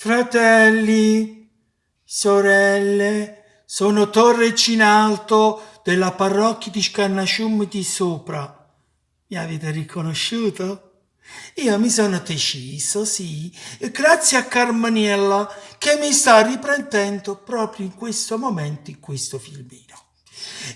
Fratelli, sorelle, sono Torre Cinalto della parrocchia di Scannasciummo di Sopra. Mi avete riconosciuto? Io mi sono deciso, sì, grazie a Carmeniella che mi sta riprendendo proprio in questo momento in questo filmino.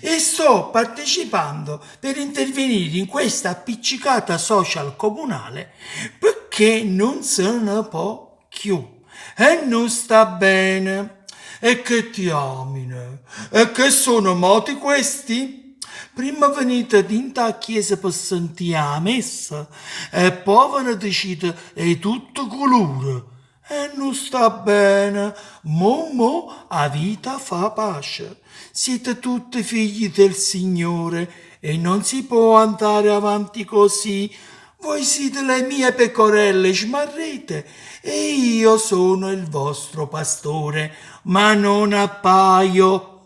E sto partecipando per intervenire in questa appiccicata social comunale perché non se ne può cchiù e nun sta bene. E che diamine! E che sono modi questi? Primma venite dint' 'a chiesa pe sentì 'a messa e po' ve ne dicite 'e tutte culure. E nun sta bene. Mo mo avita fa pace. Siete tutti figli del Signore e non si può andare avanti così. Voi siete le mie pecorelle smarrite e io sono il vostro pastore, ma non abbaio.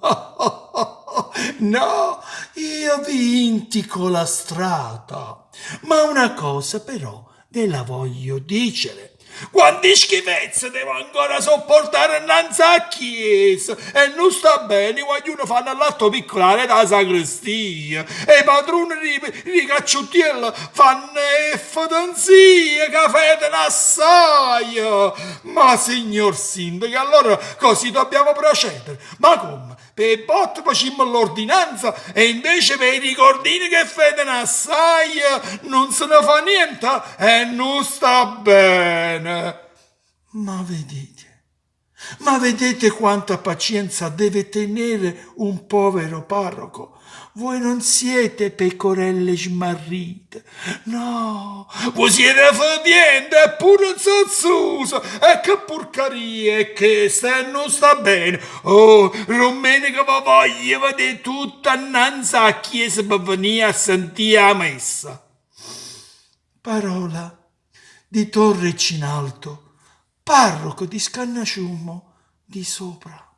No, io vi indico la strada. Ma una cosa però ve la voglio dicere. Quanti schifezze devo ancora sopportare 'nnanz' 'a chiesa? E nun sta bene, 'e guagliune fanno l'atto piccolo aret' 'a sacrestia, e 'e padrune d' 'e cacciuttielle fanno 'e fetenzie ca feteno assaje. Ma signor sindaco, allora così dobbiamo procedere? Ma comme? P' 'e botte facimmo l'ordinanza e invece p' 'e ricordine che feteno assaje nun se ne fa niente? E nun sta bene! Ma vedete, ma vedete quanta pacienza deve tenere un povero parroco? Voi non siete pecorelle smarrite, no, voi siete fetiente e pure zozzuse, e che purcaria è chesta, e nun sta bene. Oh, rummeneca ve voglio vedè tutte annanz' 'a chiesa pe venì a sentì 'a messa. Parola di Torre Cinalto, parroco di Scannasciummo di Sopra.